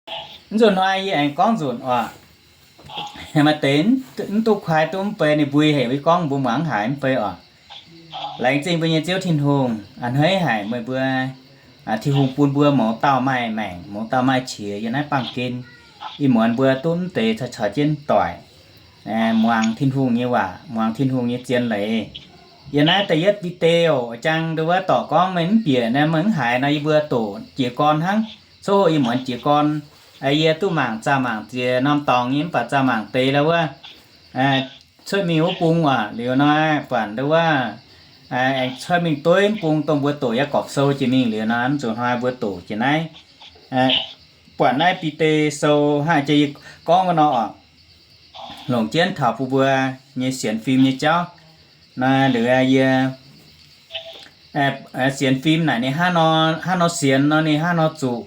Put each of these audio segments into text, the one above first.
Mv nzunc hnoi yie aengx gorngv nzunc oc. Maaih deix mv duqv kuaai duqv mv bei ninh mbui hec, yie gorngv mbuo muangx haiz mv bei oc. Laengz zingh mbuo nyei Ziouv Tin-Hungh, a'hneiv haic meih mbuo, Tin-Hungh bun mbuo mouz dauh maaih maengc, mouz dauh maaih qiex yiem naaiv baamh gen. Ih muonz mbuo duqv mv deix caux caux jienv doic, muangx Tin-Hungh nyei waac, muangx Tin-Hungh nyei zien leiz. Yiem naaiv da'yietv Bide oc, jang nduov wuov dorc gorngv meih mv bieqc, meih mv haiz nor, yie mbuo doqc jiez gorn hnangv. Coqv hoqc ih muonz jiez gorn, yie duqv mangc zaah mangc ziex norm dorngx nyei, mv baac zaah mangc deix la'wuov cuotv mingh wuov bung waac liuz nor, buatc nduov wuov aengx cuotv mingh dueiv mv bung dongh mbuo doqc Yaagorpc Sou jiex mingh liuz nor, mv zuqc hnoi mbuo doqc jiex naaiv. Buatc naaiv Bide Sou hnangv jiex yie gorngv wuov nor oc, longc jienv taux bun mbuo nyei sienx fim nyei jauv. Naaiv liuz yie sienx fim naaic ninh hnangv nor, hnangv nor sienx nor ninh hnangv nor zuqc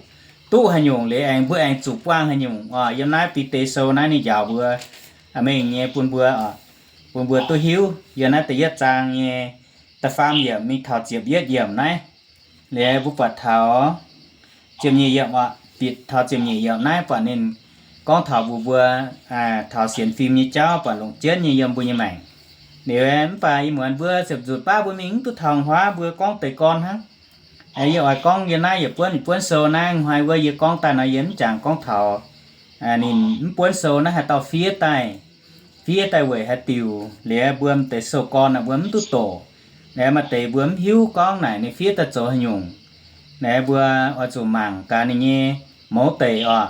duqv haaix nyungc liuz aengx mbuo aengx zuqc buangh haaix nyungc oc. Yiem naaiv Bide Sou naaiv ninh njaaux mbuo mengh nyei bun mbuo, bun mbuo duqv hiuv. Yiem naaiv da'yietv zaang nyei da'faam yiemc mingh taux ziepc yietv yiemc naaiv. Liuz mbuo buatc taux ziepc nyeic yiemc oc, bieqc taux ziepc nyeic yiemc naaiv buatc ninh gorngv taux mbuox mbuo taux sienx fim nyei jauv, buatc longc jienv nyei yiem mbuo nyei maengc. Liuz mv baac ih muonz mbuo ziepc nzutc baav mbuo mingh mv duqv taux huaav, mbuo gorngv deix gorn hnangv. Yie oix gorngv yie naaiv yietc buonv yietc buonv sou naaiv, hnoi wuov yie gorngv daaih nor yie mv jangx gorngv taux ninh mv buonv sou naaiv haaix dauh fiev daaih, fiev daaih weic haaix diuc. Liuz mbuo m'deix sou gorn naaic mbuo mv duqv doqc. Liuz maaih deix mbuo mv hiuv gorngv naaic ninh fiev daaih zoux haaix nyungc. Liuz mbuo oix zuqc mangc gaax ninh nyei mouz deic oc.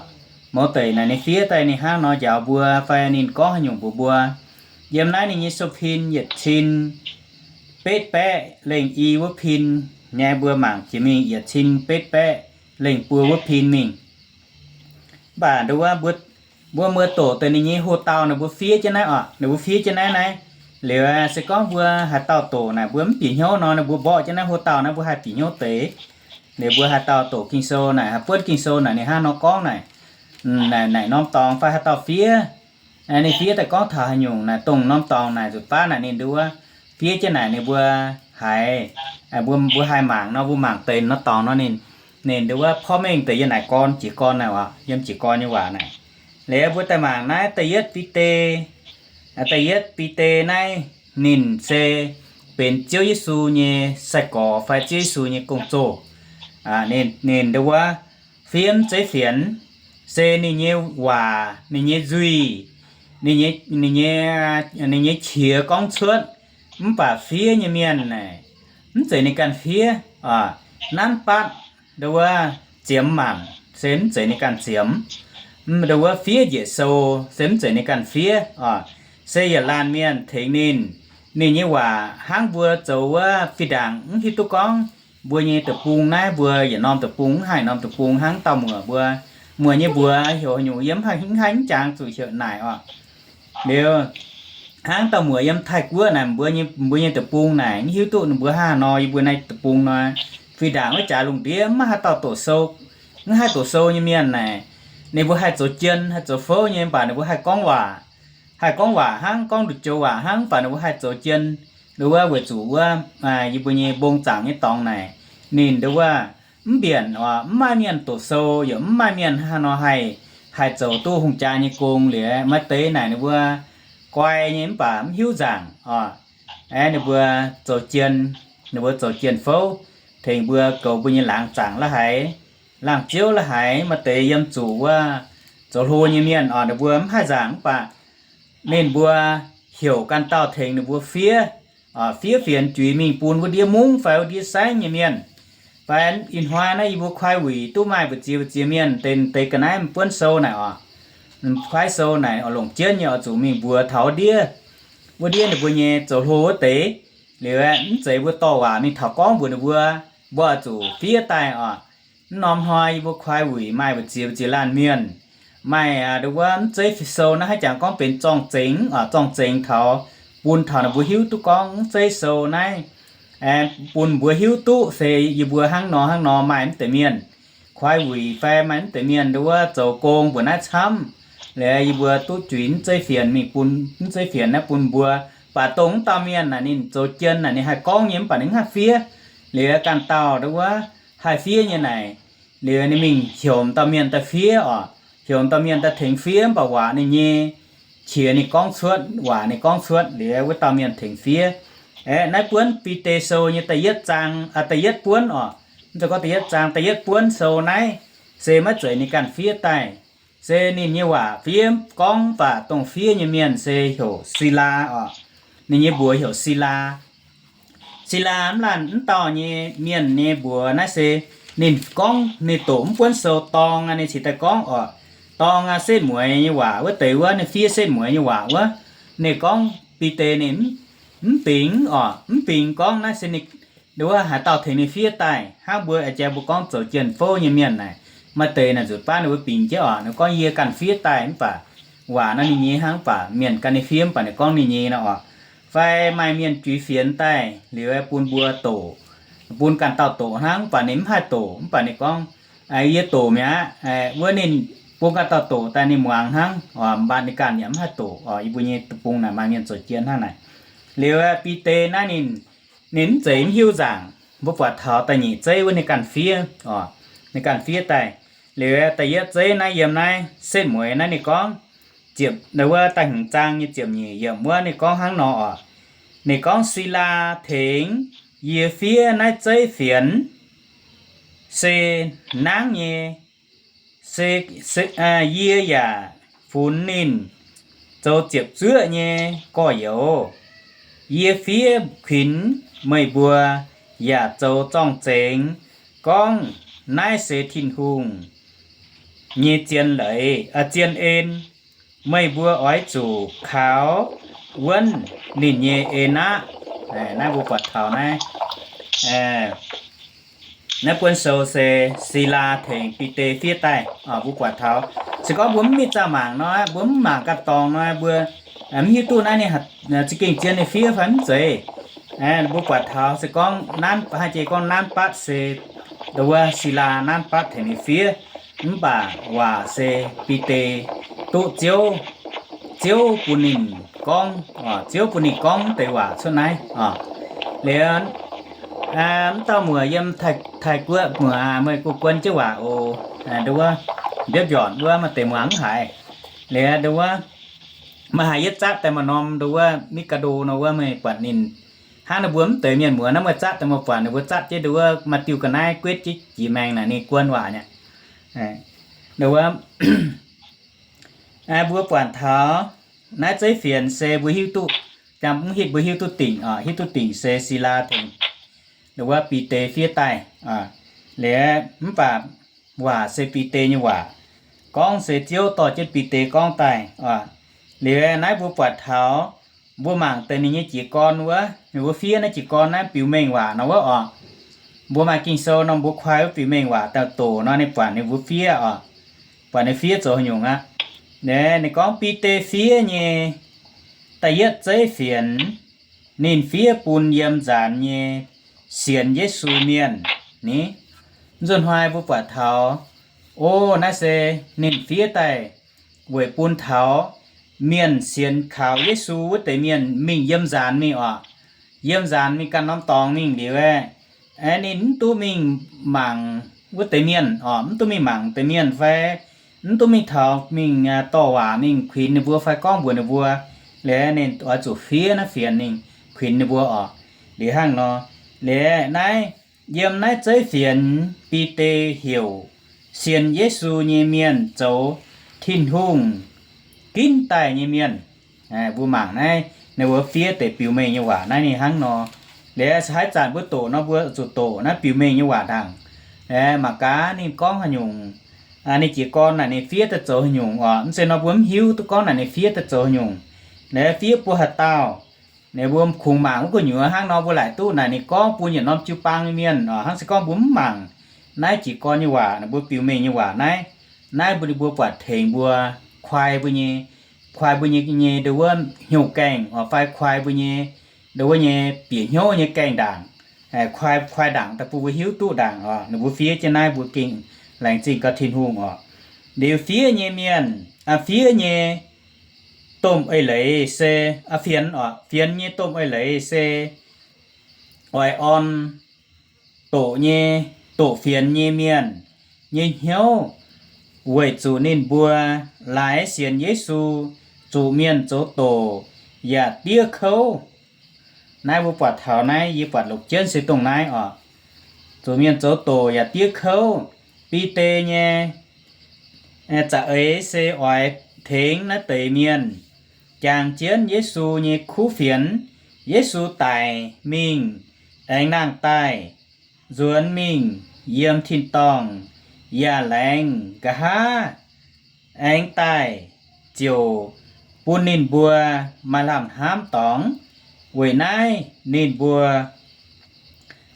Mouz deic naaic ninh fiev daaih ninh hnangv nor njaaux mbuo fai ninh gorngv haaix nyungc mbuox mbuo. Yiem naaiv ninh nyei sou pin yietc cin betv baeqv lengh i wuov pin nyei, mbuo mangc jiex mingh yietc cin betv baeqv lengh buo wuov pin mingh. Mv baac nduov wuov mbuo, mbuo, mbuo doqc deix ninh nyei ho dauh naaic mbuo fiev jienv naaiv oc, ninh mbuo fiev jienv naaiv naaiv. Liuz se gorngv mbuo haaix dauh doqc naaic mbuo mv bieqc hnyouv nor, ninh mbuo mborqv jienv naaiv ho dauh naaiv mbuo haih bieqc hnyouv deix. Liuz mbuo haaix dauh doqc Ging-Sou naaic, haih buonv Ging-Sou naaic ninh hnangv nor gorngv naaic, naaic, naaic norm dorngx fai haaix dauh fiev, ninh fiev daaih gorngv taux haaix nyungc naaic, dongh norm dorngx naaic nzutc baav naaic ninh nduov wuov fiev jienv naaic ninh mbuo haiz, mbuo, mbuo haih mangc nor, mbuo mangc deix norm dorngx nor ninh, ninh nduov wuov porv mengh deix yiem naaic gorn jiex gorn naaic oc, yiem jiex gorn nyei waac naaic. Liuz mbuo daaih mangc naaiv da'yietv Bide, da'yietv Bide naaiv ninh se benx Ziouv Yesu nyei sai-gorx fai Ziouv Yesu nyei gong-zoh. Ninh, ninh nduov wuov fiev mv zeiz fienx, se ninh nyei waac, ninh nyei nzuih, ninh nyei, ninh nyei, ninh nyei qiex gorngv cuotv. Mv baac fiev nyei mienh naaic, mv zeiz ninh ganh fiev. Nanv batv nduov wuov ziemx maanc se mv zeiz ninh ganh ziemx. Nduov wuov fiev njiec sou se mv zeiz ninh ganh fiev oc. Se yietc laanh mienh tengx ninh. Ninh nyei waac hnangv mbuo zoux wuov fih ndaangc mv hiuv duqv gorngv mbuo nyei deic-bung naaiv, mbuo yietc norm deic-bung mv haih norm deic-bung hnangv dauh muoc mbuo, muoc nyei mbuox heuc haaix nyungc yie mv haih, mv haih mv jangx zuqc heuc naaic oc. Liuz hnangv dauh muoc yiem Taiv-Guoqv naaic, mbuo nyei, mbuo nyei deic-bung naaic mv hiuv duqv ninh mbuo hnangv haaix nor, yie mbuo naaiv deic-bung nor, fih ndaangc wuov jaax lungh ndiev mv maaih haaix dauh doqc sou, mv haih doqc sou nyei mienh naaic, ninh mbuo haih zoux jien, haih zoux fouv nyei, mv baac ninh mbuo haih gorngv waac, haih gorngv waac hnangv, gorngv nduqc joux waac hnangv, mv baac ninh mbuo haih zoux jien. Nduov wuov weic zuqc wuov yie mbuo nyei mbong zaangc nyei dorngx naaic, ninh nduov wuov mv mbienc oc, mv maaih mienh doqc sou, yaac mv maaih mienh hnangv haaix nor haih, haih zoux duqv hungh jaa nyei gong. Liuz maaih deix naaic ninh mbuo guai nyei mv baac mv hiuv nzaangc oc. Aeqv, ninh mbuo zoux jien, ninh mbuo zoux jien fouv, tengx mbuo goux mbuo nyei laangz zaangc la'haiz, laangz ziouv la'haiz. Maaih deix yiem zuqc wuov zoux hlo nyei mienh oc, ninh mbuo mv haih nzaangc mv baac ninh mbuo heuc ganh dauh tengx ninh mbuo fiev, fiev fienx juix mingh bun wuov ndiev mungv fai wuov ndiev saengv nyei mienh. Fai ih hnoi naaiv yie mbuo kuaai wuic duqv maaih mbu'ziex mbu'ziex mienh deix, deix ga'naaiv m'buonv sou naaic oc. Kuaaiv sou naaic oix longc jienv nyei oix zuqc mingh mbuox taux wuov ndiev, wuov ndiev ninh mbuo nyei zoux hlo wuov deix. Liuz aeqv, mv zeiz mbuo dorh waac mingh taux gorngv mbuox ninh mbuo, mbuo oix zuqc fiev daaih oc. Mv norm hnoi yie mbuo kuaai wuic maaih mbu'ziex mbu'ziex laanh mienh, maaih nduov wuov mv zeiv sou naaiv haaix jangx gorngv benx zorng-zengx oc, zorng-zengx taux bun taux ninh mbuo hiuv duqv gorngv mv zeiv sou naaiv, bun mbuo hiuv duqv se yie mbuo hnangv nor hnangv nor maaih mv deix mienh. Kuaai wuic fai maaih mv deix mienh nduov wuov zoux gong mbuoqc naaiv camv. Liuz yie mbuo duqv juix mv zeiv fienx mingh bun, mv zeiv fienx naaiv bun mbuo. Baac dongh mv dauh mienh naaic ninh zoux jien naaic ninh haih gorngv nyei mv baac ninh mv haih fiev. Liuz ganh dauh nduov wuov haih fiev nyei naaic, liuz ninh mingh heuc m'dauh mienh daaih fiev oc. heuc dauh mienh daaih tengx fiev, mv baac waac ninh nyei qiex ninh gorngv cuotv, waac ninh gorngv cuotv liuz, wuov dauh mienh tengx fiev. Aeqv, naaiv buonv Bide Sou nyei da'yietv zaang, da'yietv buonv oc, mv zeiz gorngv da'yietv zaang, da'yietv buonv sou naaiv se maiv zeiz ninh ganh fiev daaih. Se ninh nyei waac fiev gorngv, mv baac dongh fiev nyei mienh se heuc Silaa oc. Ninh nyei mbuox heuc Silaa. Silaa mv laanh mv dauh nyei mienh nyei mbuox naaiv se ninh gorngv ninh doqc mv buonv sou dorng aqv, ninh cingx daaih gorngv oc. Dorng aqv, setv mueiz nyei waac wuov deix wuov, ninh fiev setv mueiz nyei waac wuov. Ninh gorngv Bide ninh mv bingx oc, mv bingx gorngv naaiv se ninh, wuov haaix dauh tengx ninh fiev daaih hnangv. Mbuo aengx jaax mbuo gorngv zoux jien-fouv nyei mienh naaic, maaih deix naaic nzutc baav ninh mbuo bingx jienv oc, ninh gorngv yie ganh fiev daaih, mv baac waac naaiv ninh nyei hnangv, mv baac mienh ganh ninh fiev, mv baac ninh gorngv ninh nyei nor oc. Fai maaih mienh juix fienx daaih liuz bun mbuo doqc, bun ganh dauh doqc hnangv, mv baac ninh mv haih doqc, mv baac ninh gorngv, yie doqc mi'aqv. Wuov ninh bun ganh dauh doqc daaih ninh muangx hnangv, mv baac ninh ganh yaac mv haih doqc oc. Yie mbuo nyei deic-bung naaic maaih mienh zoux jien hnangv naaic. Liuz Bide naaiv ninh, ninh mv zeiz mv hiuv nzaangc, mbuo buatc taux da'nyeic zeiv wuov ninh ganh fiev oc, ninh ganh fiev daaih. Liuz da'yietv zeiv naaiv yiem naaiv setv mueiz naaiv ninh gorngv, ziepc, wuov da'hmz zaang nyei ziepc nyeic yiemc wuov ninh gorngv hnangv nor oc. Ninh gorngv, Silaa tengx yie fiev naaiv zeiv fienx se nangv nyei, se, se, yie yaac funx ninh zoux ziepc zuoqv nyei gorx-youz. Yie fiev kuinx meih mbuo yaac zoux zorng-zengx gorngv naaiv se Tin-Hungh nyei zien leiz, zien en. Meih mbuo oix zuqc kaux wuonv ninh nyei en aqv. Naaiv mbuo buatc taux naaiv, naaiv buonv sou se Silaa tengx Bide fiev daaih. Mbuo buatc taux, se gorngv mbuo mv mingh zaah mangc nor, mbuo mv mangc ganh dorngx nor, mbuo mv hiuv duqv naaiv ninh za'gengh zien ninh fiev fai mv zeiz. Mbuo buatc taux se gorngv nanv, haaix jiex gorngv nanv batv se, wuov Silaa nanv batv tengx ninh fiev, mv baac waac se Bide duqv Ziouv, Ziouv bun ninh gorngv, Ziouv bun ninh gorngv deix waac cuotv naaiv oc. Liuz, mv dauh muoc yiem Taiv-Guoqv muoc, meih guh guon jienv waac oc. Nduov wuov, mbiopv mbiortc wuov maaih deix muangx mv haiz. Liuz nduov wuov, maaih haiz yietv zatv daaih maaih norm nduov wuov Mikado nor wuov, meih buatc ninh hnangv ninh mbuo mv deix mienh muoz naaiv, meih zatv daaih meih buatc ninh mbuo zatv jienv nduov wuov maaih diuh ga'naaiv guetv jienv jiex maengx naaic ninh guon waac nyei. Nduov wuov, mbuo buatc taux naaiv zeiv fienx se mbuo hiuv duqv, jangx mv hitv mbuo hiuv duqv dingc oc, hiuv duqv dingc se Silaa tengx nduov wuov Bide fiev daaih. Liuz mv baac waac se Bide nyei waac, gorngv se Ziouv dorh jienv Bide gorngv daaih oc. Liuz naaiv mbuo buatc taux, mbuo mangc deix ninh nyei jiez gorn wuov, ninh mbuo fiev naaiv jiez gorn naaiv biux mengh waac nor wuov oc. Mbuo maaih Ging-Sou nor mbuo kuaai wuov biux mengh waac daaih doqc nor ninh buatc ninh mbuo fiev oc. Buatc ninh fiev zoux haaix nyungc aqv. Ninh gorngv Bide fiev nyei da'yietv zeiv fienx, ninh fiev bun yiem nzaanx nyei sienx Yesu mienh ni. Mv nzunc hnoi mbuo buatc taux, o, naaiv se ninh fiev daaih weic bun taux mienh sienx kaux Yesu wuov deix mienh mingh yiem nzaanx mingh oc. Yiem nzaanx mingh ganh norm dorngx mingh liuz, aeqv, ninh mv duqv mingh mangc wuov deix mienh oc, mv duqv mingh mangc deix mienh fai mv duqv mingh taux mingh dorh waac mingh kuinx ninh mbuo fai gorngv mbuox ninh mbuo. Liuz ninh oix zuqc fiev naaiv fienx mingh kuinx ninh mbuo oc. Liuz hnangv nor, liuz naaiv, yiem naaiv zeiv fienx Bide heuc sienx Yesu nyei mienh zoux Tin-Hungh ginv daaih nyei mienh. Mbuo mangc naaiv ninh mbuo fiev deix biux mengh nyei waac naaiv ninh hnangv nor. Liuz se haaix zanc mbuo doqc nor mbuo zuqc doqc naaiv biux mengh nyei waac ndaangc. Mangc gaax ninh gorngv haaix nyungc, ninh jiez gorn naaic ninh fiev daaih zoux haaix nyungc oc. Mv zeiz nor mbuo mv hiuv duqv gorngv naaic ninh fiev daaih zoux haaix nyungc. Liuz fiev buo haaix dauh, ninh mbuo kungx mangc wuov gu'nyuoz hnangv nor mbuo laaic duqv naaic ninh gorngv bun yietc norm jiu-baang nyei mienh oc. Hnangv se gorngv mbuo mv mangc naaiv jiez gorn nyei waac, ninh mbuo biux mengh nyei waac naaiv, naaiv mbuo ninh mbuo buatc tengx mbuo kuaai mbuo nyei, kuaai mbuo nyei, nyei nduov wuov hnyouv gaengh oc, fai kuaai mbuo nyei nduov wuov nyei bieqc hnyouv nyei gaengh ndaangc. Kuaai, kuaai ndaangc daaih bun mbuo hiuv duqv ndaangc oc. Ninh mbuo fiev jienv naaiv mbuo gengh laengz zingh gau Tin-Hungh oc. Liuz fiev nyei mienh, fiev nyei domh eix leiz se, fienx oc, fienx nyei domh eix leiz se oix orn doqc nyei, doqc fienx nyei mienh nyei hnyouv, weic zuqc ninh mbuo laaix sienx Yesu, zuqc mienh zoux doqc yaac diev kouv. Naaiv mbuo buatc taux naaiv, yie buatc longc jienv se dongh naaiv oc. Zuqc mienh zoux doqc yaac diev kouv. Bide nyei za'eix se oix tengx naaiv deix mienh jangx jienv Yesu nyei kuv fienx. Yesu daic mingh, aengx nangh daaih, nzuonx mingh yiem tin-dorngh, yaac laengz nqa'haav aengx daaih, ziouc bun ninh mbuo maaih lamh hnamv dorngx. Weic naaiv ninh mbuo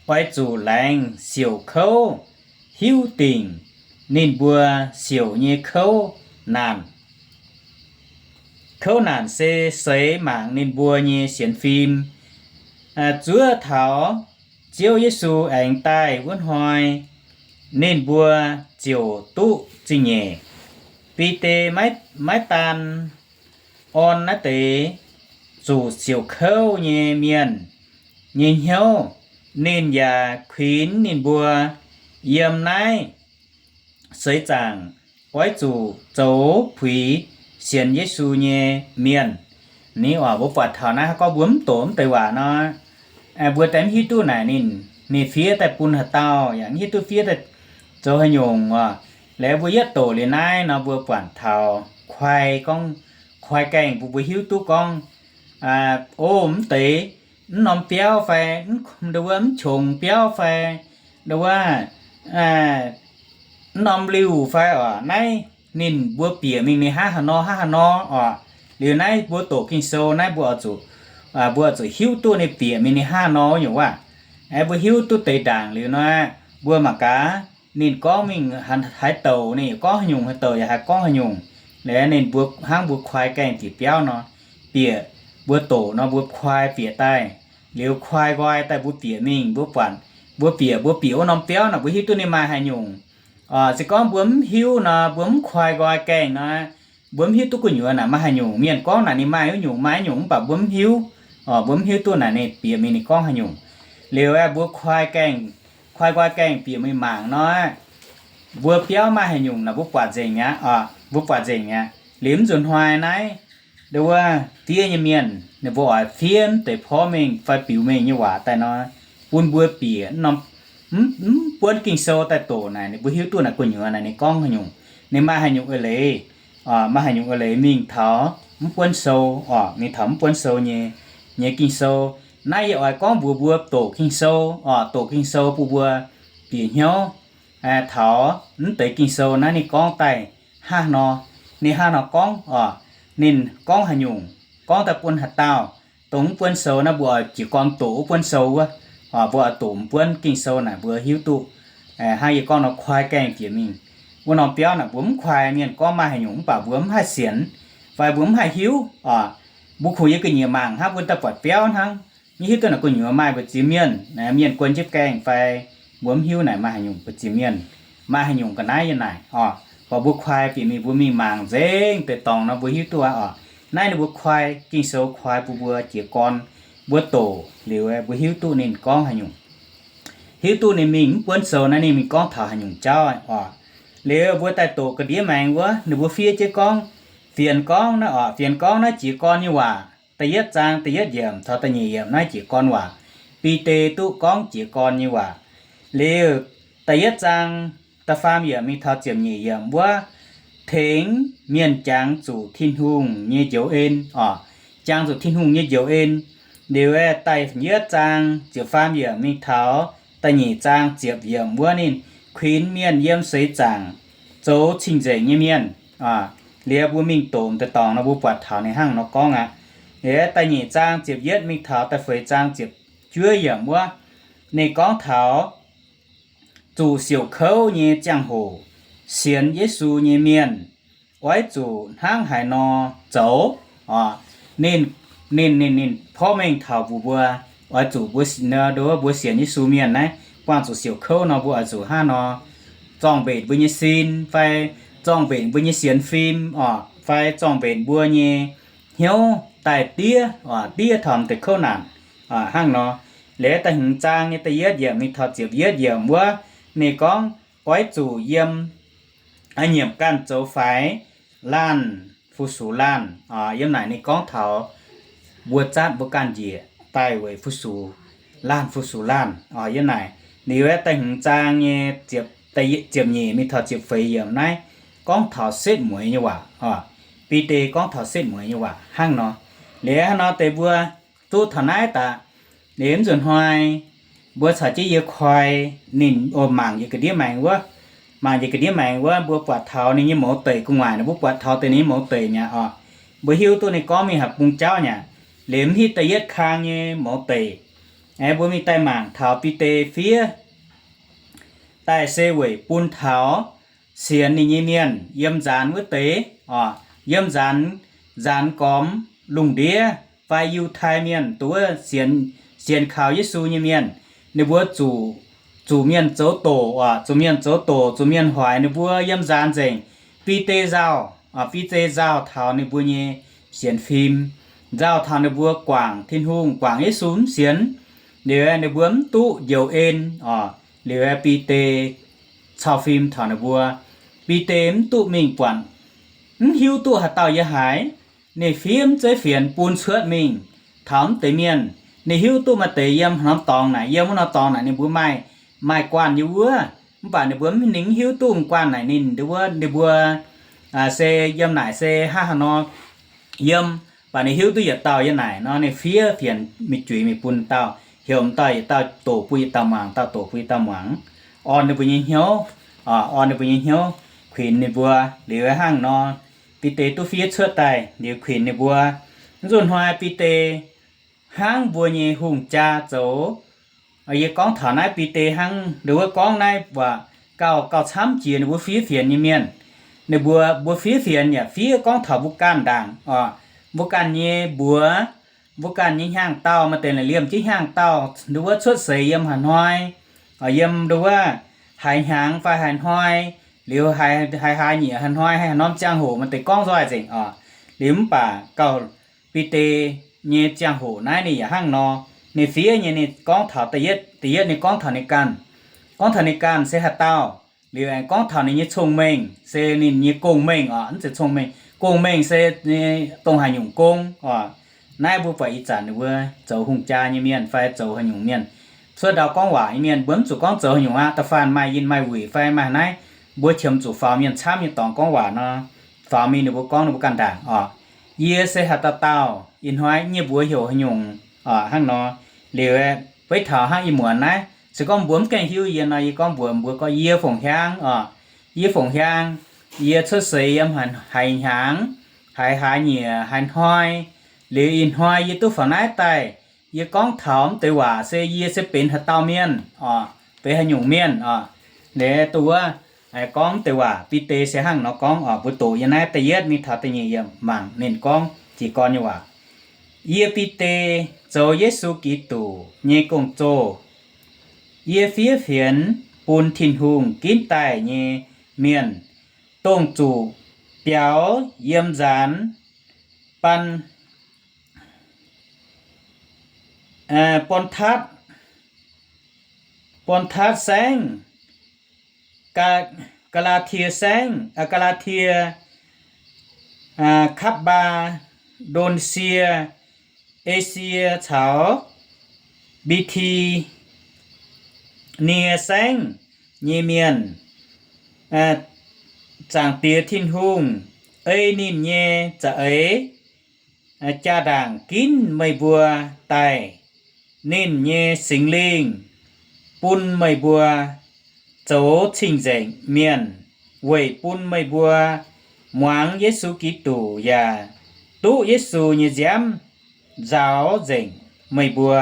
oix zuqc laengz siouc kouv, hiuv dingc ninh mbuo siouc nyei kouv naanc. Kouv naanc se seix mangc ninh mbuo nyei sienx fim. Zuov taux Ziouv Yesu aengx daaih wuov hnoi, ninh mbuo ziouc duqv zingh nyeic. Bide maiv, maiv daan orn naaiv deix zuqc siouc kouv nyei mienh nyei hnyouv, ninh yaac kuinx ninh mbuo yiem naaiv seix zaangc oix zuqc zoux puix sienx Yesu nyei mienh. Ni oc, mbuo buatc taux naaiv gorngv mbuo mv doqc mv deix waac nor, mbuo daaih mv hiuv duqv naaic ninh, ninh fiev daaih bun haaix dauh, yaac mv hiuv duqv fiev daaih zoux haaix nyungc oc. Laaix mbuo yietv doqc liuz naaiv nor, mbuo buatc taux koi gorngv, koi gaengh bun mbuo hiuv duqv gorngv, o, mv deix, mv norm biauv fai, ndo wuov mv qongx biauv fai, ndo wuov mv norm liuh fai oc, naaiv ninh mbuo bieqc mingh ninh hnangv haaix nor hnangv haaix nor oc. Liuz naaiv mbuo doqc Ging-Sou naaiv mbuo oix zuqc, mbuo oix zuqc hiuv duqv ninh bieqc mingh ninh hnangv haaix nor nyungc waac. Mbuo hiuv duqv deix ndaangc liuz nor, mbuo mangc gaax ninh gorngv mingh haaix douc, ninh gorngv haaix nyungc, haaix douc yaac haih gorngv haaix nyungc. Liuz ninh mbuo hnangv mbuo koi gaengh bieqc biauv nor, bieqc mbuo doqc nor mbuo koi bieqc daaih, liuz koi nqoi daaih mbuo bieqc mingh, mbuo buatc, mbuo bieqc, mbuo bieqc wuov norm biauv naaic mbuo hiuv duqv ninh maaih haaix nyungc. Se gorngv mbuo mv hiuv nor, mbuo mv koi nqoi gaengh nor, mbuo mv hiuv duqv gu'nyuoz naaic maaih haaix nyungc. Mienh gorngv naaic ninh maaih wuov nyungc maaih wuov nyungc mv baac mbuo mv hiuv. Mbuo mv hiuv duqv naaic ninh bieqc mingh ninh gorngv haaix nyungc. Liuz aeqv, mbuo koi gaengh, koi nqoi gaengh bieqc mingh mangc nor, mbuo biauv maaih haaix nyungc naaic mbuo buatc nzengc aqv oc, mbuo buatc nzengc aqv. Liuz mv nzunc hnoi naaiv, ndo wuov fiev nyei mienh ninh mbuo oix fiev mv deix porv mengh fai biux mengh nyei waac daaih nor, bun mbuo bieqc mv, mv buonv Ging-Sou daaih doqc naaic ninh mbuo hiuv duqv naaic gu'nyuoz naaic ninh gorngv haaix nyungc, ninh maaih haaix nyungc eix leiz, maaih haaix nyungc eix leiz mingh taux mv buonv sou oc, mingh taux mv buonv sou nyei, nyei Ging-Sou. Naaiv yie oix gorngv mbuox mbuo doqc Ging-Sou oc, doqc Ging-Sou bun mbuo bieqc hnyouv taux mv deix Ging-Sou naaiv ninh gorngv daaih hnangv nor, ninh hnangv nor gorngv oc, ninh gorngv haaix nyungc, gorngv daaih bun haaix dauh. Dongh mv buonv sou naaiv mbuo oix jiez gorn doqc wuov buonv sou wuov, mbuo oix doqc mv buonv Ging-Sou naaic mbuo hiuv duqv. Hnangv yie gorngv nor, koi gaengh bieqc mingh. Wuov norm biauv naaic mbuo mv koi, mienh gorngv maaih haaix nyungc mv baac mbuo mv haih sienx fai mbuo mv haih hiuv oc. Mbuo kungx yiem ga'nyiec mangc hnangv, mbuo daaih buatc biauv hnangv, mv hiuv duqv naaic gu'nyuoz maaih mbu'ziex mienh, mienh guon jienv gaengh fai mbuo mv hiuv naaic maaih haaix nyungc mbu'ziex mienh, maaih haaix nyungc ga'naaiv yiem naaic oc. Mv baac mbuo koi bieqc mingh, mbuo mingh mangc nzengc deix dorngx nor mbuo hiuv duqv aqv oc. Naaiv ninh mbuo koi Ging-Sou koi bun mbuo jiez gorn, mbuo doqc liuz mbuo hiuv duqv ninh gorngv haaix nyungc. Hiuv duqv ninh mingh mv buonv sou naaiv ninh mingh gorngv taux haaix nyungc jauv oc. Liuz mbuo daaih doqc ga'ndiev maengx wuov, ninh mbuo fiev jienv gorngv, fienx gorngv naaiv oc, fienx gorngv naaiv jiez gorn nyei waac. Da'yietv zaang da'yietv yiemc taux da'nyeic yiemc naaiv jiez gorn waac. Bide duqv gorngv jiez gorn nyei waac. Liuz da'yietv zaang da'faam yiemc mingh taux ziepc nyeic yiemc wuov, tengx mienh jangx zuqc Tin-Hungh nyei njoux en oc, jangx zuqc Tin-Hungh nyei njoux en. Liuz da'yietv zaang ziepc faam yiemc mingh taux da'nyeic zaang ziepc yiemc wuov ninh kuinx mienh yiem seix zaangc zoux cing-nzengc nyei mienh. Liuz mbuo mingh doqc deix dorngx nor mbuo buatc taux ninh hnangv nor gorngv aqv. Liuz da'nyeic zaang ziepc yietv mingh taux da'feix zaang ziepc juov yiemc wuov, ninh gorngv taux zuqc siouc kouv nyei ziangh hoc sienx Yesu nyei mienh oix zuqc hnangv haaix nor zoux. Ninh, ninh, ninh, ninh porv mengh taux mbuox mbuo, oix zuqc mbuo, mbuo sienx Yesu mienh naaiv buangh zuqc siouc kouv nor mbuo oix zuqc hnangv nor zorng-mbenc mbuo nyei sin fai zorng-mbenc mbuo nyei sienx fim oc, fai zorng-mbenc mbuo nyei hnyouv daaih diev, diev taux deix kouv naanc hnangv nor. Liuz da'hmz zaang nyei da'yietv yiemc mingh taux ziepc yietv yiemc wuov, ninh gorngv oix zuqc yiem nyiemc ganh zoux faix laanh fu-sux laanh. Yiem naaic ninh gorngv taux mbuo zatv mbuo ganh njiec daaih weic fu-sux laanh fu-sux laanh. Yiem naaic liuz aeqv, da'hmz zaang nyei ziepc nyeic mingh taux ziepc feix yiemc naaiv gorngv taux setv mueiz nyei waac. Bide gorngv taux setv mueiz nyei waac hnangv nor. Liuz hnangv nor deix mbuo zuqv taux naaiv daaih, liuz mv nzunc hnoi mbuo caux jienv yie koi ninh, o, mangc njiec ga'ndiev maengx wuov, mangc njiec ga'ndiev maengx wuov, mbuo buatc taux ninh nyei mouz deic gu'nguaaic, ninh mbuo buatc taux deix ninh nyei mouz deic mi'aqv oc. Mbuo hiuv duqv ninh gorngv mingh haih bung jauv nyei. Liuz mv hitv da'yietv kang nyei mouz deic, aeqv, mbuo mingh daaih mangc taux Bide fiev daaih se weic bun taux sienx ninh nyei mienh yiem nzaanx wuov deix, oc, yiem nzaanx, nzaanx gormx lungh ndiev fai Yiutai Mienh, dongh wuov sienx, sienx kaux Yesu nyei mienh, ninh mbuo zuqc, zuqc mienh zoux doqc, oc, zuqc mienh zoux doqc, zuqc mienh hoic ninh mbuo yiem nzaanx nzengc. Bide nzauh, oc, Bide nzauh taux ninh mbuo nyei sienx fim, nzauh taux ninh mbuo guangc Tin-Hungh, guangc Yesu mv sienx, liuz ninh mbuo mv duqv njoux en, oc, liuz Bide cau fim taux ninh mbuo. Bide mv duqv mingh buatc, mv hiuv duqv haaix dauh yie haiz. Ninh fiev mv zeiv fienx bun cuotv mingh taux mv deix mienh. Ninh hiuv duqv maaih deix yiem norm dorngx naaic, yiem wuov norm dorngx naaic ninh mbuo maaih, maaih guanh yie wuov, mv baac ninh mbuo mv, ninh mv hiuv duqv m'guanh naaic ninh wuov, ninh mbuo se yiem naaic se hnangv haaix nor yiem, baac ninh hiuv duqv yietc dauh yiem naaic nor, ninh fiev fienx mingh juix mingh bun dauh, heuc m'dauh yietc dauh doqc bun yietc dauh muangx, dauh doqc bun yietc dauh muangx, orn ninh mbuo nyei hnyouv, orn ninh mbuo nyei hnyouv, kuinx ninh mbuo. Liuz hnangv nor, Bide duqv fiev cuotv daaih liuz kuinx ninh mbuo. Mv nzunc hnoi Bide hnangv mbuo nyei hungh jaa zoux. Yie gorngv taux naaiv Bide hnangv nduov wuov gorngv naaiv waac gauh, gauh camv jiex ninh mbuo fiev fienx nyei mienh. Ninh mbuo, mbuo fiev fienx yaac fiev gorngv taux mbuo ganh ndaangc oc. Mbuo ganh nyei mbuox, mbuo ganh nyei hnyangx-daauh, maaih deix naaic liemh jienv hnyangx-daauh nduov wuov cuotv seix yiem haaix hnoi, yiem nduov wuov haaix hnyangx fai haaix hnoi, liuz haaix, haaix, haaix nyieqc haaix hnoi, haaix norm ziangh hoc, maaih deix gorngv nzoih nzengc oc. Liuz mv baac gauh Bide nyei ziangh hoc naaiv ninh yaac hnangv nor. Ninh fiev nyei ninh gorngv taux da'yietv, da'yietv ninh gorngv taux ninh ganh. Gorngv taux ninh ganh se haaix dauh, liuz aengx gorngv taux ninh nyei cong-mengh se ninh nyei gong-mengh oc, mv zeiz cong-mengh. Gong-mengh se dongh haaix nyungc gong oc. Naaiv mbuo buatc ih zanc ninh mbuo zoux hungh jaa nyei mienh fai zoux haaix nyungc mienh, cuotv ndau gorngv waac nyei mienh, mbuo mv zuqc gorngv zoux haaix nyungc aqv. Da'faanh maaih yinh maaih wuic fai maaih naaiv, mbuo qiemx zuqc faaux mienh camv nyei dorngx gorngv waac nor, faaux mingh ninh mbuo gorngv ninh mbuo ganh ndaangc oc. Yie se haaix dauh dauh, ih hnoi nyei mbuox heuc haaix nyungc oc, hnangv nor. Liuz beiv taux hnangv ih muonz naaiv, se gorngv mbuo mv gaengh hiuv yie nor, yie gorngv mbuox mbuo gorngv, yie Fongc Hiaang oc. Yie Fongc Hiaang, yie cuotv seix yiem haaix hnyangx, haaix, haaix nyieqc haaix hnoi, liuz ih hnoi yie duqv faaux naaiv daaih. Yie gorngv taux mv deix waac se yie se benx haaix dauh mienh oc, benx haaix nyungc mienh oc. Liuz dongh wuov gorngv mv deix waac, Bide se hnangv nor gorngv oc. Mbuo doqc yiem naaiv da'yietv mingh taux da'nyeic yiemc mangc ninh gorngv jiez gorn nyei waac. Yie Bide zoux Yesu Giduc nyei gong-zoh. Yie fiev fienx bun Tin-Hungh ginv daaih nyei mienh, dongh zuqc biaux yiem nzaanx Ban, Bontatv, Bontatv Saengv, Gaa, Gaa^laa^tie Saengv, Gaa^laa^tie, Kapv^mbaa^ndo^sie, Esie caux Mbi^ti^nie Saengv nyei mienh. Zaangc Diex Tin-Hungh ei ninh nyei za'eix jaa-ndaangc ginv meih mbuo daaih. Ninh nyei Singx Lingh bun meih mbuo zoux cing-nzengc mienh, weic bun meih mbuo muangx Yesu Giduc yaac duqv Yesu nyei nziaamv nzaaux nzengc meih mbuo.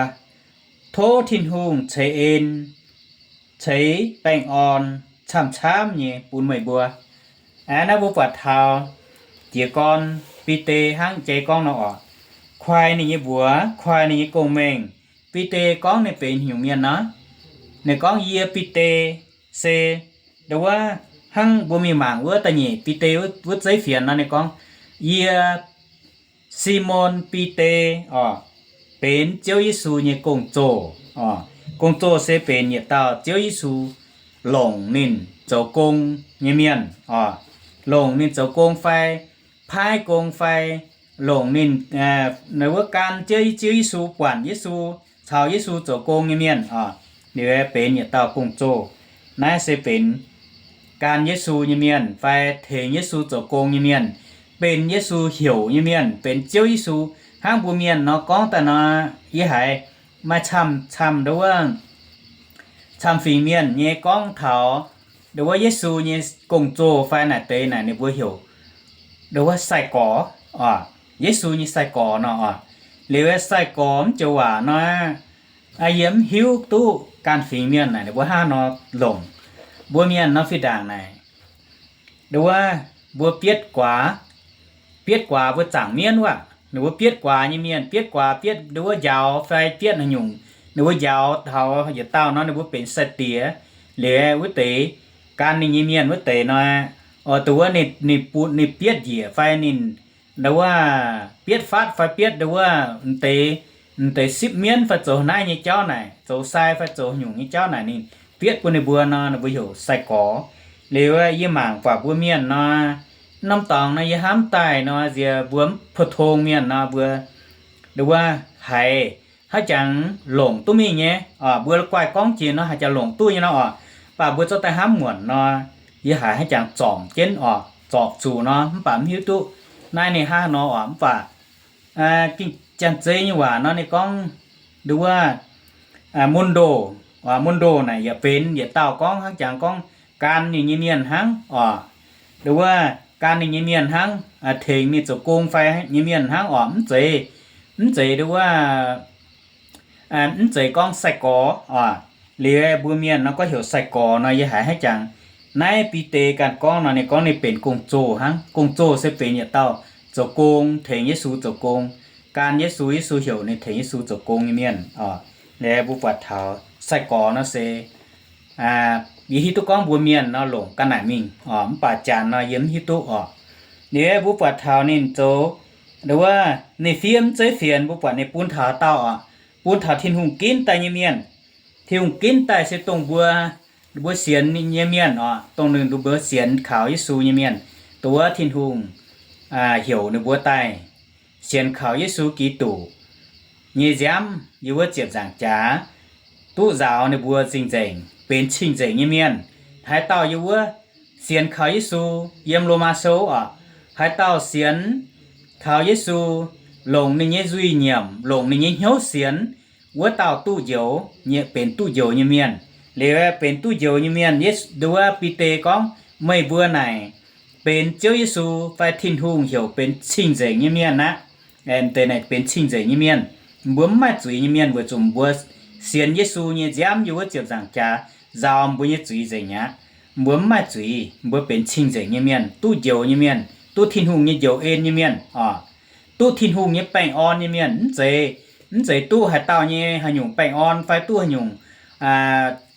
Tov Tin-Hungh ceix en, ceix baengh orn camv-camv nyei bun meih mbuo. Aa, naaiv mbuo buatc taux jiez gorn Bide hnangv jai gorngv nor oc. Koi ninh nyei mbuox, koi ninh nyei gong-mengh. Bide gorngv ninh benx haaix nyungc mienh nor, ninh gorngv, yie Bide se, ndo wuov, hnangv mbuo mingh mangc wuov da'nyeic Bide wuov zeiv fienx nor, ninh gorngv, yie Simon Bide oc, benx Ziouv Yesu nyei gong-zoh oc. Gong-zoh se benx yietc dauh Ziouv Yesu longc ninh zoux gong nyei mienh oc, longc ninh zoux gong fai paaiv gong fai longc ninh, wuov gan Ziouv, Ziouv Yesu, buatc Yesu, caux Yesu zoux gong nyei mienh oc, liuz benx yietc dauh gong-zoh. Naaiv se benx gan Yesu nyei mienh fai tengx Yesu zoux gong nyei mienh, benx Yesu heuc nyei mienh, benx Ziouv Yesu. Hnangv mbuo mienh nor gorngv daaih nor, yie haiz maaih camv-camv ndo wuov camv-fingx mienh nyei gorngv taux ndo wuov Yesu nyei gong-zoh fai naaic deix naaic ninh mbuo heuc ndo wuov sai-gorx oc, Yesu nyei sai-gorx nor oc. Liuz sai-gorx mv joux waac nor, yie mv hiuv duqv ganh fingx mienh naaic ninh mbuo hnangv nor longc. Mbuo mienh nor fih ndaangc naaic, ndo wuov mbuo bietv guaax, bietv guaax mbuo zaangc mienv wuov, ninh mbuo bietv guaax nyei mienh, bietv guaax bietv ndo wuov njaaux fai bietv haaix nyungc, ninh mbuo njaaux taux yietc dauh nor ninh mbuo benx sai-diex. Liuz wuov deix gan ninh nyei mienh wuov deix nor, oix ndo wuov ninh, ninh bietv njiec fai ninh ndo wuov bietv fatv fai bietv ndo wuov m'deix, m'deix sipv mienv fai zoux naaiv nyei jauv naaic, zoux sai fai zoux nyungc nyei jauv naaic ninh bietv bun ninh mbuo nor ninh mbuo heuc sai-gorx. Liuz yie mangc buatc mbuo mienh nor, norm dorngx nor yie hnamv daaih nor nziex mbuo mv pou-tong mienh nor mbuo ndo wuov haiz haaix jangx longc duqv mingh nyei oc. Mbuo la'guaih gorngv jiex nor haaix jangx longc duqv nyei nor oc. Mv baac mbuo zorqv daaih hnamv muonc nor, yie haiz haaix jangx zorpc jienv oc, zorpc zuqc nor mv baac mv hiuv duqv naaiv ninh hnangv haaix nor oc. Mv baac Ging-Janx-Zei nyei waac nor ninh gorngv ndo wuov mundo, mundo naaic yaac benx yietc dauh gorngv hnangv jangx gorngv gan ninh nyei mienh hnangv oc. Ndo wuov gan ninh nyei mienh hnangv, tengx ninh zoux gong fai nyei mienh hnangv oc. Mv zeiz, mv zeiz ndo wuov mv zeiz gorngv sai-gorx oc. Liuz mbuo mienh nor gorngv heuc sai-gorx nor yie haiz haaix jangx. Naaiv Bide ganh gorngv nor ninh gorngv ninh benx gong-zoh hnangv. Gong-zoh se benx yietc dauh zoux gong, tengx Yesu zoux gong, gan Yesu, Yesu heuc ninh tengx Yesu zoux gong nyei mienh oc. Liuz mbuo buatc taux sai-gorx nor se yie hiuv duqv gorngv mbuo mienh nor longc ga'naaic mingh oc, mv baac janx nor yie mv hiuv duqv oc. Liuz mbuo buatc taux ninh zoux ndo wuov ninh fiev mv zeiv fienx, mbuo buatc ninh bun taux haaix dauh oc, bun taux Tin-Hungh ginv daaih nyei mienh. Tin-Hungh ginv daaih se dongh mbuo, mbuo sienx nyei mienh oc, dongh ninh mbuo sienx kaux Yesu nyei mienh, ndo wuov Tin-Hungh heuc ninh mbuo daaih sienx kaux Yesu Giduc nyei nziaamv yiem wuov ziepc nzaangc jaax, duqv nzaaux ninh mbuo cing-nzengc, benx cing-nzengc nyei mienh. Haaix dauh yiem wuov sienx kaux Yesu, yiem Lomaa Sou oc, haaix dauh sienx kaux Yesu, longc ninh nyei nzuih nyiemc, longc ninh nyei hnyouv sienx, wuov dauh duqv njoux, benx duqv njoux nyei mienh. Liuz benx duqv njoux nyei mienh, Yesu, ndo wuov Bide gorngv, meih mbuo naaic benx Ziouv Yesu fai Tin-Hungh heuc benx cing-nzengc nyei mienh aqv. Deix naaic benx cing-nzengc nyei mienh. Mbuo mv maaih zuiz nyei mienh weic zuqc mbuo sienx Yesu nyei nziaamv yiem wuov ziepc nzaangc jaax nzaaux mbuo nyei zuiz nzengc aqv. Mbuo mv maaih zuiz, mbuo benx cing-nzengc nyei mienh, duqv njoux nyei mienh, duqv Tin-Hungh nyei njoux en nyei mienh oc. Duqv Tin-Hungh nyei baengh orn nyei mienh, mv zeiz, mv zeiz duqv haaix dauh nyei haaix nyungc baengh orn fai duqv haaix nyungc,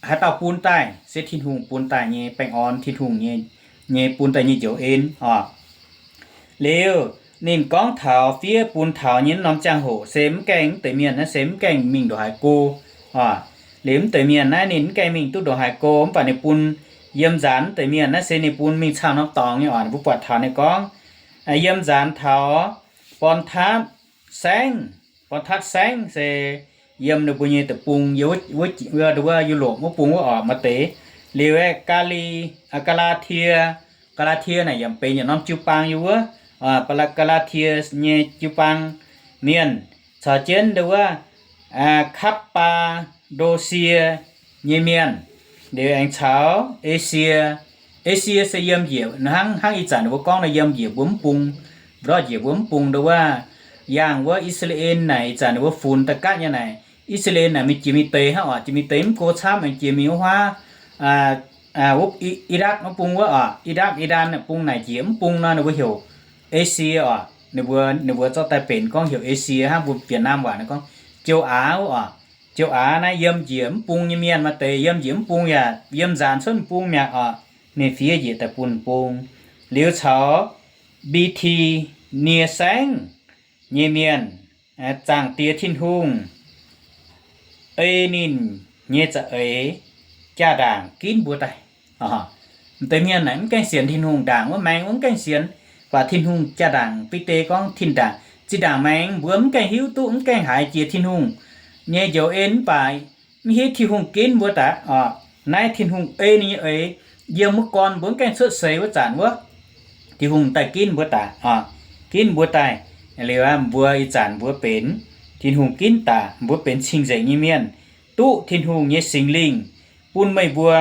haaix dauh bun daaih, se Tin-Hungh bun daaih nyei baengh orn, Tin-Hungh nyei, nyei bun daaih nyei njoux en oc. Liuz ninh gorngv taux fiev bun taux nyei norm ziangh hoc se mv gaengh, mv deix mienh naaiv se mv gaengh mingh ndongc haaix go oc. Liuz mv deix mienh naaiv ninh mv gaengh mingh duqv ndongc haaix go, mv baac ninh bun yiem nzaanx mv deix mienh naaiv se ninh bun mingh camv norm dorngx nyei oc. Ninh mbuo buatc taux ninh gorngv, yiem nzaanx taux Born-Tatv Saengv, Born-Tatv Saengv se yiem ninh mbuo nyei deic-bung, yiem wuov, wuov, wuov Yu^lopc wuov bung wuov oc, maaih deix. Liuz aeqv, Gaa^li, Gaa^laa^tie, Gaa^laa^tie naaic yaac benx yietc norm jiu-baang yiem wuov, Gaa^laa^tie nyei jiu-baang mienh, caux jienv ndo wuov, Kapv^baa^ndo^sie nyei mienh, liuz aengx caux Esie. Esie se yiem njiec hnangv, hnangv ih zanc ninh mbuo gorngv nor yiem njiec mbuo mv bung, mbu'ndortv njiec mbuo mv bung ndo wuov, yangh wuov I^saa^laa^en naaic ih zanc ninh mbuo funx da'gatv nyei naaic. I^saa^laa^en naaic mingh jiex mingh deix hnangv oc, jiex mingh deix mv go camv, aengx jiex mingh wuov huaav, wuov I^, I^lakv wuov bung wuov oc, I^lakv, I^ndaan bung naaic njiec mv bung nor ninh mbuo heuc Esie oc. Ninh mbuo, ninh mbuo zorqv daaih benx gorngv heuc Esie hnangv mbuo Việt Nam waac naaiv gorngv châu Á wuov oc. Châu Á naaiv yiem njiec mv bung nyei mienh maaih deix, yiem njiec mv bung yaac yiem nzaanx cuotv bung mi'aqv oc. Ninh fiev njiec daaih bun bung. Liuz caux Mbi^ti^nie Saengv nyei mienh, Zaangc Diex Tin-Hungh ei ninh nyei za'eix jaa-ndaangc ginv mbuo daaih. M'deix mienh naaic mv gaengh sienx Tin-Hungh ndaangc wuov maengx, mv gaengh sienx, baac Tin-Hungh jaa-ndaangc, Bide gorngv tin-ndaangc, zinh ndaangc maengx mbuo mv gaengh hiuv duqv, mv gaengh haiz jiex Tin-Hungh nyei njoux en, mv baac mv hiuv Tin-Hungh ginv mbuo daaih oc. Naaiv Tin-Hungh ei ninh nyei eix yiem wuov gorn mbuo mv gaengh cuotv seix wuov zanc wuov, Tin-Hungh daaih ginv mbuo daaih oc. Ginv mbuo daaih, liuz mbuo ih zanc mbuo benx, Tin-Hungh ginv daaih mbuo benx cing-nzengc nyei mienh, duqv Tin-Hungh nyei Singx Lingh bun meih mbuo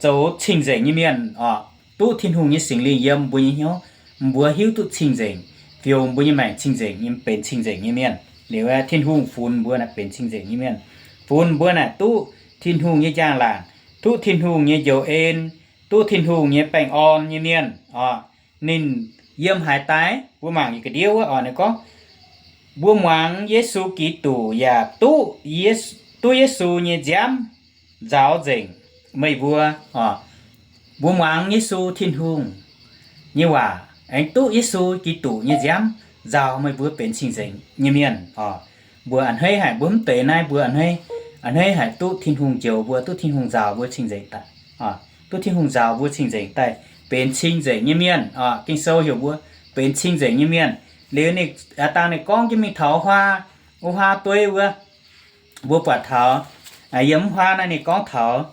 zoux cing-nzengc nyei mienh oc. Duqv Tin-Hungh nyei Singx Lingh yiem mbuo nyei hnyouv, mbuo hiuv duqv cing-nzengc, fioux mbuo nyei maengc cing-nzengc, benx cing-nzengc nyei mienh. Liuz aeqv, Tin-Hungh funx mbuo naaic benx cing-nzengc nyei mienh, funx mbuo naaic duqv Tin-Hungh nyei njang-laangc, duqv Tin-Hungh nyei njoux en, duqv Tin-Hungh nyei baengh orn nyei mienh oc. Ninh yiem haaix daaih? Mbuo mangc yietc ga'ndiev wuov oc, ninh gorngv, mbuo muangx Yesu Giduc yaac duqv, duqv Yesu nyei nziaamv nzaaux nzengc meih mbuo oc. Mbuo muangx Yesu Tin-Hungh nyei waac aengx duqv Yesu Giduc nyei nziaamv nzaaux meih mbuo benx cing-nzengc nyei mienh oc. Mbuo a'hneiv haic, mbuo mv deix naaiv mbuo a'hneiv, a'hneiv haic duqv Tin-Hungh njoux mbuo, duqv Tin-Hungh nzaaux mbuo cing-nzengc daaih, duqv Tin-Hungh nzaaux mbuo cing-nzengc daaih benx cing-nzengc nyei mienh oc. Ging-Sou heuc mbuo benx cing-nzengc nyei mienh. Liuz ninh dangh ninh gorngv jienv mingh taux huaa, wuov huaa dueiv wuov, mbuo buatc taux yiem wuov huaa naaiv ninh gorngv taux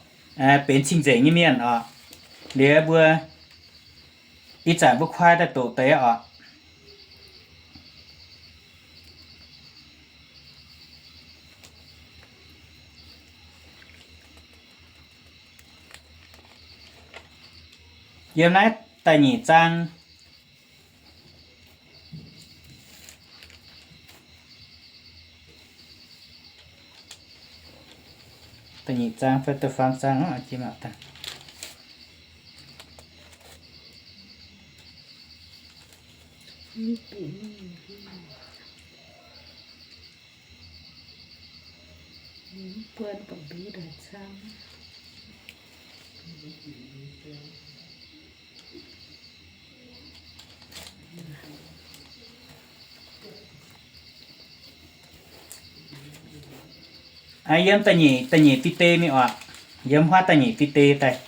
benx cing-nzengc nyei mienh oc. Liuz mbuo ih zanc mbuo kuaai daaih doqc deix oc. Yiem naaiv da'nyeic zaang, da'nyeic zaang fai da'faam zaang, Yiem da'nyeic, da'nyeic Bide mingh oc. Yiem huaav da'nyeic Bide daaih.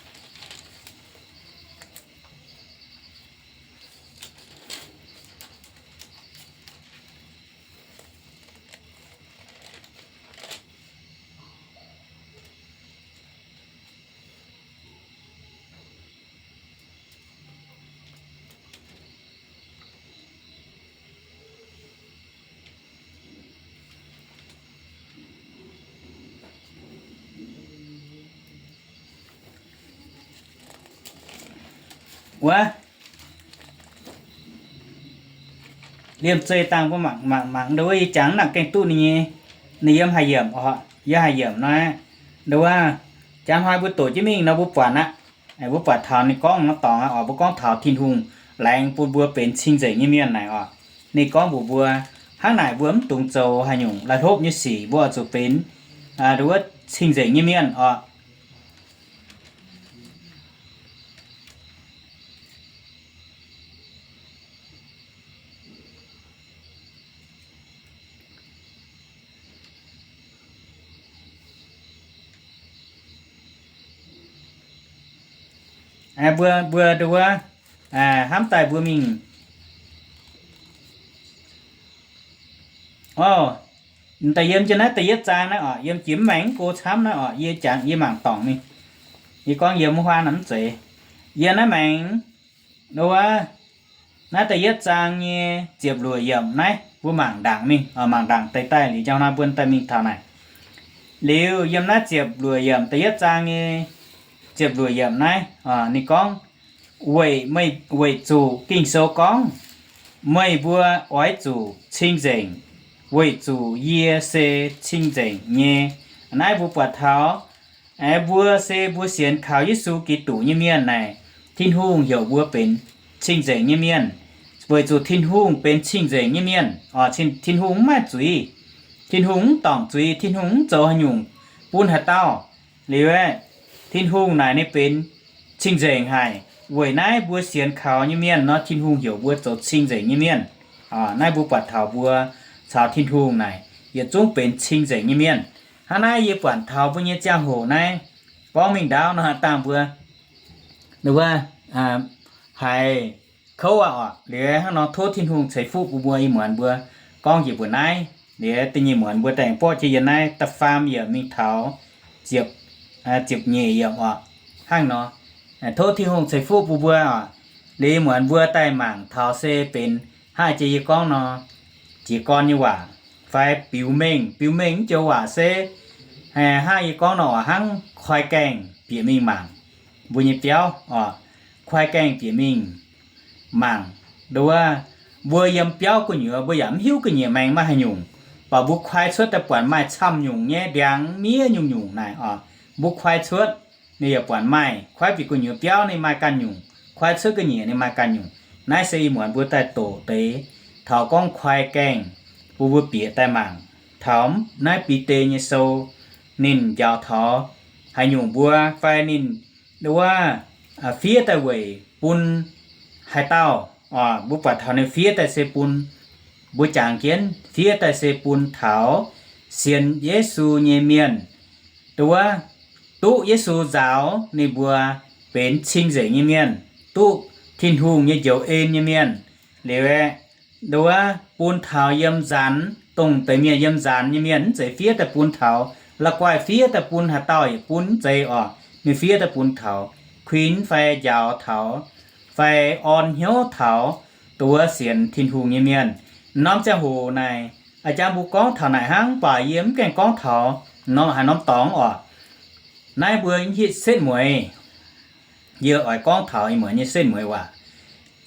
Wuov, liemh zeih dangh mbuo mangc mangc mangc ndau wuov, yie jangx nangc gaengh duqv ninh nyei, ninh yiem haih yiemc, yie haih yiemc nor, ndau wuov, jangx hnoi mbuo doqc jienv mingh nor mbuo buatc aqv. Mbuo buatc taux ninh gorngv nor dorngx aqv oc. Mbuo gorngv taux Tin-Hungh laengz bun mbuo benx cing-nzengc nyei mienh naaic oc. Ninh gorngv mbuox mbuo, hnangv naaic mbuo mv dungx zoux haaix nyungc laih hlopv nyei sic, mbuo oix zuqc benx ndau wuov cing-nzengc nyei mienh oc. Mbuo, mbuo ndau wuov, hnamv daaih mbuo mingh, o, daaih yiem jienv naaiv da'yietv zaang naaiv oc, yiem jiex mv maengx mv go camv naaiv oc, yie jangx yie mangc dorngc mingh. Yie gorngv yiem wuov huaav naaiv mv zeiz. Yiem naaiv maengx, ndau wuov, naaiv da'yietv zaang nyei ziepc luoqc yiemc naaiv, mbuo mangc ndaangc mingh, mangc ndaangc deix daaih liuz njang hnoi mbuo daaih mingh taux naaic. Liuz yiem naaiv ziepc luoqc yiemc, da'yietv zaang nyei ziepc luoqc yiemc naaiv, ninh gorngv, weic, weic zuqc Ging-Sou gorngv, meih mbuo oix zuqc cing-nzengc, weic zuqc yie se cing-nzengc nyei. Naaiv mbuo buatc taux, mbuo se mbuo sienx kaux Yesu Giduc nyei mienh naaic, Tin-Hungh heuc mbuo benx cing-nzengc nyei mienh, weic zuqc Tin-Hungh benx cing-nzengc nyei mienh. Tin-Hungh mv maaih zuiz, Tin-Hungh mv dorngc zuiz, Tin-Hungh mv zoux haaix nyungc bun haaix dauh. Liuz aeqv, Tin-Hungh naaic ninh benx cing-nzengc haic. Weic naaiv mbuo sienx kaux nyei mienh nor, Tin-Hungh heuc mbuo zoux cing-nzengc nyei mienh. Naaiv mbuo buatc taux mbuo caux Tin-Hungh naaic yietc zungv benx cing-nzengc nyei mienh. Hnangv naaiv yie buatc taux mbuo nyei ziangh hoc naaiv gorngv mingh ndaauv nor, dangh mbuo wuov, haiz kouv aqv oc. Liuz hnangv nor tov Tin-Hungh ceix fuqv bun mbuo. Ih muonz mbuo gorngv njiec mbuo naaiv, liuz da'nyeic muonz mbuo daaih borqv jienv yiem naaiv da'faam yiemc mingh taux ziepc, ziepc nyeic yiemc oc. Hnangv nor, tov Tin-Hungh ceix fuqv bun mbuo oc. Liuz ih muonz mbuo daaih mangc taux se benx hnangv jiex yie gorngv nor, jiez gorn nyei waac fai biux mengh. Biux mengh mv joux waac se hnangv yie gorngv nor oc, hnangv koi gaengh bieqc mingh mangc mbuo nyei biauv oc. Koi gaengh bieqc mingh mangc, nduov, mbuo yiem biauv gu'nyuoz mbuo yaac mv hiuv ga'nyiec maengx maaih haaix nyungc, baac mbuo koi cuotv daaih buatc maaih camv nyungc nyei ndiangx miev nyungc-nyungc naaic oc. Mbuo koi cuotv, ninh yaac buatc maaih. Koi bieqc gu'nyuoz biauv ninh maaih ganh nyungc, koi cuotv ga'nyiec ninh maaih ganh nyungc. Naaiv se ih muonz mbuo daaih doqc deix taux gorngv koi gaengh, bun mbuo bieqc daaih mangc taux naaiv Bide nyei sou, ninh njaaux taux haaix nyungc mbuo fai ninh, nduov, fiev daaih weic bun haaix dauh oc. Mbuo buatc taux ninh fiev daaih se bun, mbuo jangx jienv, fiev daaih se bun taux sienx Yesu nyei mienh, nduov, duqv Yesu nzaaux ninh mbuo benx cing-nzengc nyei mienh, duqv Tin-Hungh nyei njoux en nyei mienh. Liuz aeqv, nduov, bun taux yiem nzaanx, dongh deix mienh yiem nzaanx nyei mienh, mv zeiz fiev daaih bun taux la'guaih, fiev daaih bun haaix dauh yietc bun mv zeiz oc. Ninh fiev daaih bun taux kuinx fai njaaux taux fai orn hnyouv taux nduov sienx Tin-Hungh nyei mienh. Norm ziangh hoc naaic, a'jang mbuo gorngv taux naaic hnangv, mv baac yie mv gaengh gorngv taux norm haaix norm dorngx oc. Naaiv mbuo hitv setv mueiz, yie oix gorngv taux ih muonz nyei setv mueiz waac.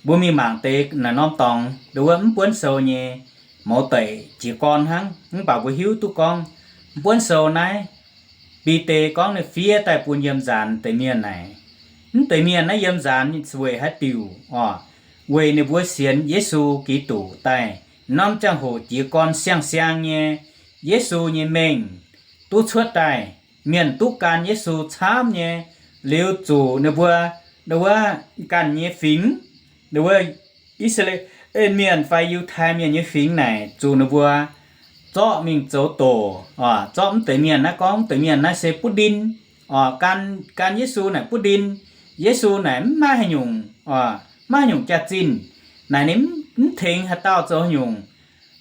Mbuo mingh mangc deix naaic norm dorngx, nduov, mv buonv sou nyei mouz deic jiez gorn hnangv, mv baac mbuo hiuv duqv gorngv mv buonv sou naaiv, Bide gorngv ninh fiev daaih bun yiem nzaanx deix mienh naaic. Mv deix mienh naaiv yiem nzaanx weic haaix diuc oc? Weic ninh mbuo sienx Yesu Giduc daaih. Norm ziangh hoc jiez gorn siang-siang nyei, Yesu nyei mengh duqv cuotv daaih. Mienh duqv gan Yesu camv nyei, liuz zuqc ninh mbuo, nduov, ganh nyei fingx, nduov, I^saa^laa^en Mienh fai Yiutai Mienh nyei fingx naaic zuqc ninh mbuo zorqv mingh zoux doc oc. Zorqv mv deix mienh naaiv, gorngv mv deix mienh naaiv se butv ndin oc. Gan, gan Yesu naaic butv ndin. Yesu naaic mv maaih haaix nyungc oc, mv maaih haaix nyungc jaax-zinh naaic, ninh mv tengx haaix dauh zoux haaix nyungc.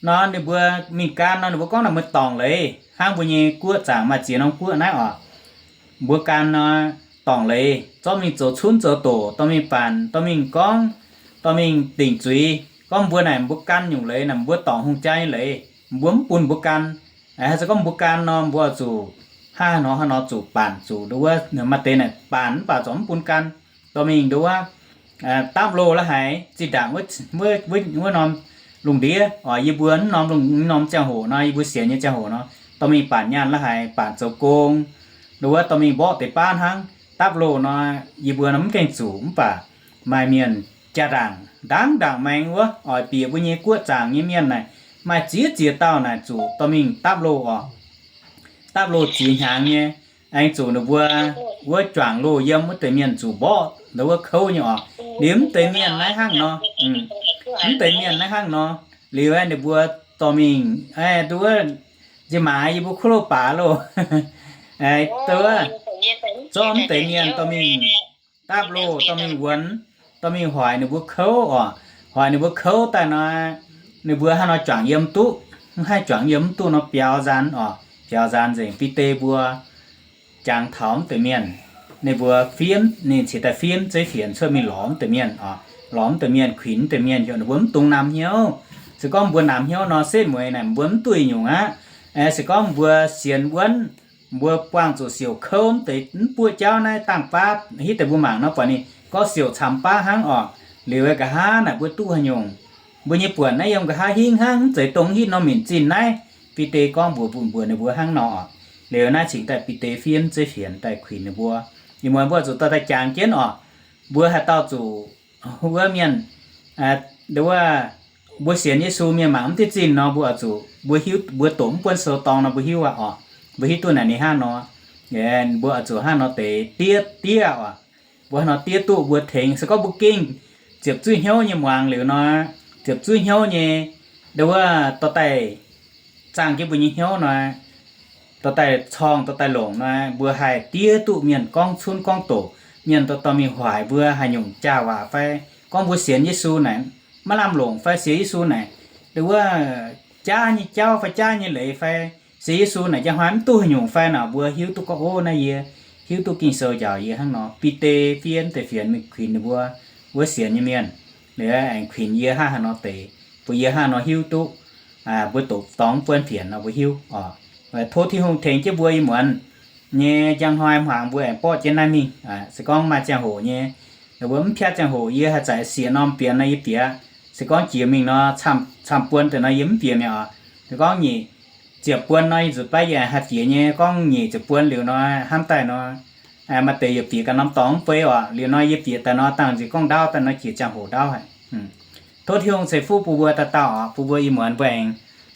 Nor ninh mbuo mingh gan nor, ninh mbuo gorngv naaic mbuo dorngc leiz, hnangv mbuo nyei guoqv zaangc maaih ziex norm guoqv naaiv oc. Mbuo gan nor, dorngc leiz, zorqv mingh zoux cunv zoux doc, dorh mingh baanc, dorh mingh gorngv, dorh mingh dingc zuiz, gorngv mbuo naaic mbuo gan nyungc leiz naaic, mbuo dorngc hungh jaa nyei leiz, mbuo mv bun mbuo gan. Haaix zanc gorngv mbuo gan nor, mbuo zuqc hnangv haaix nor hnangv nor zuqc baanc zuqc, nduov, maaih deix naaic baanc mv baac zorqv mv bun gan, dorh mingh, nduov, dapv loh la'haiz zinh ndaangc wuov norm lungh ndiev oc. Yie mbuo wuov norm ziangh hoc nor, yie mbuo sienx nyei ziangh hoc nor, dorh mingh baanc nyaanh la'haiz, baanc zoux gong, nduov, dorh mingh mborqv deix baav hnangv. Dapv loh nor, yie mbuo nor mv gaengh zuqc, mv baac maaih mienh jaa-ndaangc, ndaangc ndaangc maengx wuov, oix bieqc mbuo nyei guoqv zaangc nyei mienh naaic, maaih ziex ziex dauh naaic zuqc dorh mingh dapv loh oc. Dapv loh ziex hnyangx nyei, aengx zuqc ninh mbuo wuov juangc loh yiem wuov deix mienh zuqc mborqv, nduov, wuov kouv nyei oc. Liuz mv deix mienh naaiv hnangv nor, mv deix mienh naaiv hnangv nor, liuz ninh mbuo dorh mingh, nduov, nziex maac yie mbuo kuv loh baac loh, nduov, zorqv mv deix mienh dorh mingh dapv loh, dorh mingh wuonx, dorh mingh hoic ninh mbuo kouv oc. Hoic ninh mbuo kouv daaih nor, ninh mbuo hnangv nor juangc yiem duqv, mv haih juangc yiem mv duqv nor biaux nzaanx oc. Biaux nzaanx nzengc. Bide mbuo jangx taux mv deix mienh, ninh mbuo fiev, ninh cingx daaih fiev mv zeiv fienx cuotv mingh lorz mv deix mienh oc. Lorz mv deix mienh, kuinx mv deix mienh, heuc ninh mbuo mv dungx namx hnyouv. Se gorngv mbuo namx hnyouv nor setv mueiz naaic mbuo mv duqv nyungc aqv. Se gorngv mbuo sienx wuonv, mbuo buangh zuqc siouc kouv mv deix, mv buoqv jauv naaiv dangh baav hitv deix mbuo mangc nor, buatc ninh gorngv siouc camx baav hnangv oc. Liuz nqa'haav naaic mbuo duqv haaix nyungc? Mbuo nyei buonc naaiv yiem nqa'haav hingv hnangv, mv zeiz dongh hitv norm minc zinh naaiv. Bide gorngv mbuox mbuox ninh mbuo hnangv nor oc. Liuz naaiv cingx daaih Bide fiev mv zeiv fienx daaih kuinx ninh mbuo. Ih muonz mbuo zuqc dorh daaih jangx jienv oc. Mbuo haaix dauh zuqc wuov mienh, nduov, mbuo sienx Yesu mienh mangc mv deix zinh nor, mbuo oix zuqc mbuo hiuv, mbuo doqc mv buonv sou dorngx nor mbuo hiuv aqv oc. Mbuo hiuv duqv naaic ninh hnangv nor, mbuo oix zuqc hnangv nor deix diev diev oc. Mbuo hnangv nor diev duqv mbuo tengx. Se gorngv mbuo gengh ziepc zuiv hnyouv nyei muangx liuz nor, ziepc zuiv hnyouv nyei, nduov, dorh daaih zaangh jienv mbuo nyei hnyouv nor, dorh daaih corngh, dorh daaih longc nor, mbuo haih diev duqv mienh gorngv cunv gorngv doqc, mienh dorh dorh mingh hoic mbuo haaix nyungc jaa waac fai gorngv mbuo sienx Yesu naaic maiv lamh longc fai sienx Yesu naaic, wuov jaav nyei jauv fai jaav nyei leiz fai sienx Yesu naaic njang hnoi mv duqv haaix nyungc fai nor, mbuo hiuv duqv gorngv, ov, naaiv yie hiuv duqv Ging-Sou njaaux yie hnangv nor. Bide fiev deix fienx mingh kuinx ninh mbuo wuov sienx nyei mienh, liuz aengx kuinx yie hnangv haaix nor deix, bun yie hnangv haaix nor hiuv duqv mbuo doqc dorngx buonv fienx nor mbuo hiuv oc. Tov Tin-Hungh tengx jienv mbuo ih muonz nyei njang hnoi hmuangx mbuo aengx borqv jienv naaiv mingh. Se gorngv maaih ziangh hoc nyei, mbuo mv piatv ziangh hoc yie haih zaqc sieqv norm bienx nor yie bieqc. Se gorngv jiex mingh nor camv-camv buon deix nor yie mv bieqc mi'aqv oc. Se gorngv nyic ziepc buon nor yie nzuqc baav yie aengx haih bieqc nyei. Gorngv nyic ziepc buon liuz nor hnamv daaih nor, maaih deix yaac bieqc ganh norm dorngx mv bei oc. Liuz nor yie bieqc daaih nor dangh nziex gorngv ndaauv daaih nor jiex ziangh hoc ndaauv haic. Tov Tin-Hungh ceix fuqv bun mbuo dauh dauh oc, bun mbuo ih muonz mbuo aengx